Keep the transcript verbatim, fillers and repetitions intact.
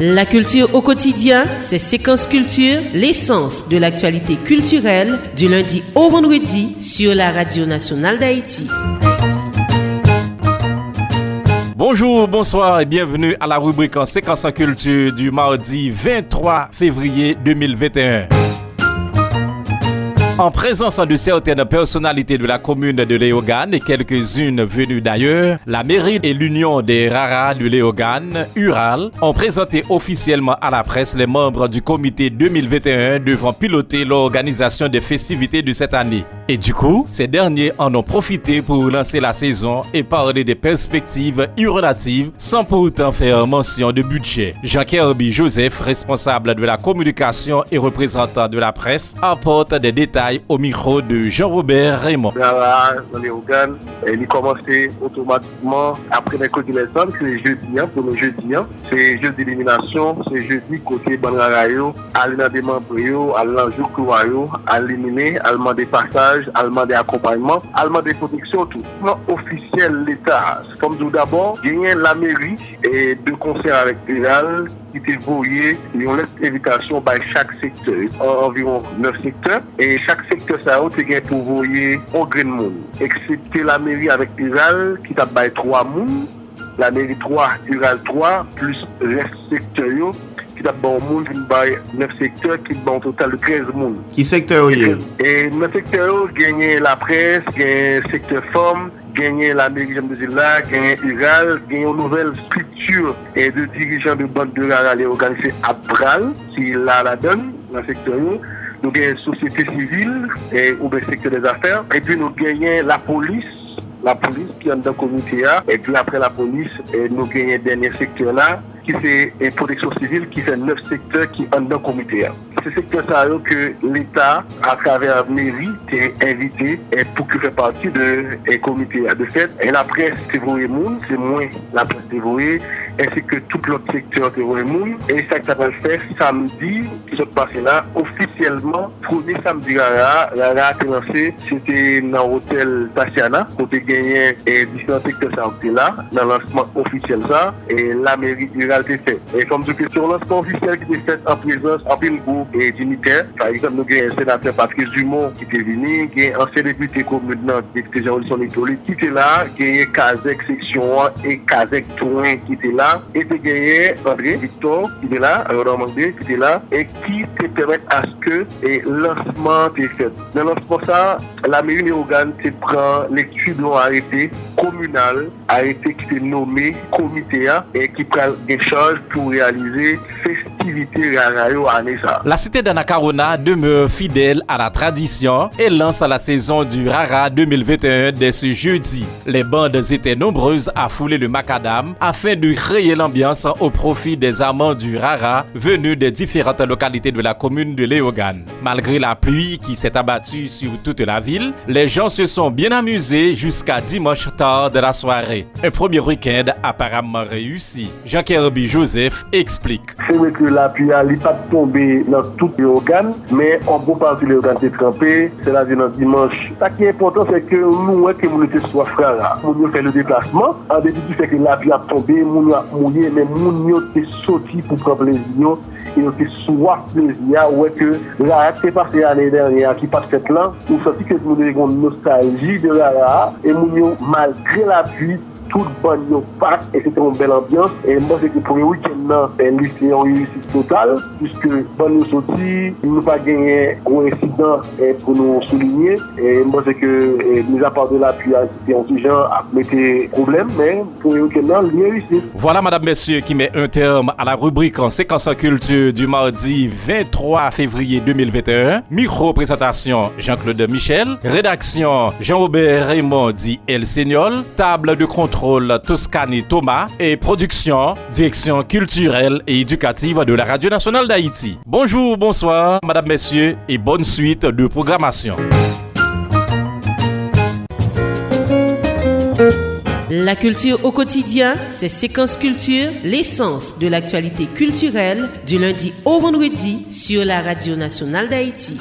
La culture au quotidien, c'est Séquence Culture, l'essence de l'actualité culturelle, du lundi au vendredi sur la Radio Nationale d'Haïti. Bonjour, bonsoir et bienvenue à la rubrique en séquence en culture du mardi vingt-trois février deux mille vingt et un. En présence de certaines personnalités de la commune de Léogâne et quelques-unes venues d'ailleurs, la mairie et l'Union des Rara de Léogâne, URAL, ont présenté officiellement à la presse les membres du comité deux mille vingt et un devant piloter l'organisation des festivités de cette année. Et du coup, ces derniers en ont profité pour lancer la saison et parler des perspectives urlatives sans pourtant faire mention de budget. Jean Kerby Joseph, responsable de la communication et représentant de la presse, apporte des détails au micro de Jean-Robert Raymond. Rara nan Léogâne, eh, li kòmanse otomatikman apre Mercredi Lèzòm, ki se jedi an, premye jedi an. Se jedi eliminasyon, se jedi kote bann rara yo ale nan demanbre yo, al nan jouk lwa yo, al elimine, al mande pasaj, al mande akonpayman, al mande pwoteksyon tou. Lansman ofisyèl Leta, fò m di w dabò, genyen lameri e de konsè avèk URAL ki te voye yon lèt envitasyon bay chak sektè, an, anviwon nèf sektè, e chak sektè sa yo te gen pou voye yon grenn moun, eksepte lameri avèk URAL ki t ap bay twa moun, lameri twa, URAL twa, plis rès sektè yo, ki t ap ba yon moun, vin bay nèf sektè, ki t ba yon total de trèz moun. Ki sektè yo ye? E nan sektè yo, genyen laprès, genyen sektè fanm, genyen lameri, jan m te di l la, genyen URAL, genyen yon nouvèl estrikti, e, de dirijan de bann de rara Léogâne, se APRAL, ki la ladann, nan sektè yo. Nou genyen sosyete sivil, e, oubyen sektè dèzafè. Epi nou genyen lapolis, lapolis ki anndan komite a. Epi apre lapolis, e, nou genyen dènye sektè la, ki se, e, pwoteksyon sivil, ki fè nèf sektè ki anndan komite a. Se sektè sa yo ke Leta, atravè meri, te envite, e, pou ke fè pati de, e, komite a. De fèt, e, laprès te voye moun, se mwen laprès te voye, ensi ke tout lòt sektè te voye moun. E sa k ta pral fèt samdi ki sot pase la, ofisyèlman, premye samdi rara a, rara a te lanse, se te nan otèl Tatiana, kote genyen, e, diferan sektè sa yo ki te la, nan lansman ofisyèl sa, e, lameri URAL te fè. E fò m di w ke se yon lansman ofisyèl ki te fèt an prezans anpil gwo, e, dignitè. Pa egzanp, nou genyen senatè Patrice Dumont ki te vini, gen ansyen depite komin nan, depite Jean Wilson Hippolyte ki te la, genyen kazèk seksyon an e kazèk Twen ki te la, e te genyen André Victor ki te la, André ki te la, e ki te pèmèt aske, e, lansman te fèt. Nan lansman sa, lameri Léogâne te pran lekti de yon arete kominal, arete ki te nome komite a, e ki pral gen chaj pou reyalize festivite rara yo ane sa. La cité d'Anacaona demeure fidèle à la tradition et lance la saison du Rara deux mille vingt et un dès ce jeudi. Les bandes étaient nombreuses à fouler le macadam afin de créer l'ambiance au profit des amants du Rara venus des différentes localités de la commune de Léogâne. Malgré la pluie qui s'est abattue sur toute la ville, les gens se sont bien amusés jusqu'à dimanche tard dans la soirée. Un premier week-end apparemment réussi. Jean Kerby Joseph explique. Se vre ke lapli a, li pa t tonbe nan tout Léogâne, men yon bon pati Léogâne te tranpe, sètadi nan dimanch. Sa ki enpòtan, se ke nou wè ke moun yo te swaf rara. Moun yo fè le deplasman, an depi ki fè ke lapli ap tonbe, moun yo ap mouye, men moun yo te soti pou pran plezi yo, e yo te swaf plezi a. Ou wè ke rara ki te pase ane dènye a, ki pa t fèt lan, ou santi ke moun yo te gen yon nostalji de rara a, e moun yo, malgre lapli, tout bann yo pak, e se te yon bèl anbyans. E m panse ke premye wikenn nan, e, li se yon reyisit total, piske bann yo soti, nou pa genyen gwo ensidan, e, pou nou soulinye. E m panse ke, e, mizapa de lapli a, ki te yon ti jan ap mete pwoblèm, men premye wikenn nan, li reyisit. Voilà, madame, messieurs, qui met un terme à la rubrique en séquence en culture du mardi vingt-trois février deux mille vingt et un. Micro présentation, Jean-Claude Michel. Rédaction, Jean-Robert Raymond dit El Señol. Table de contrôle, Toscane Thomas. Et production, Direction culturelle et éducative de la Radio Nationale d'Haïti. Bonjour, bonsoir, madame, messieurs, et bonne suite de programmation. La culture au quotidien, c'est Séquence Culture, l'essence de l'actualité culturelle, du lundi au vendredi sur la Radio Nationale d'Haïti.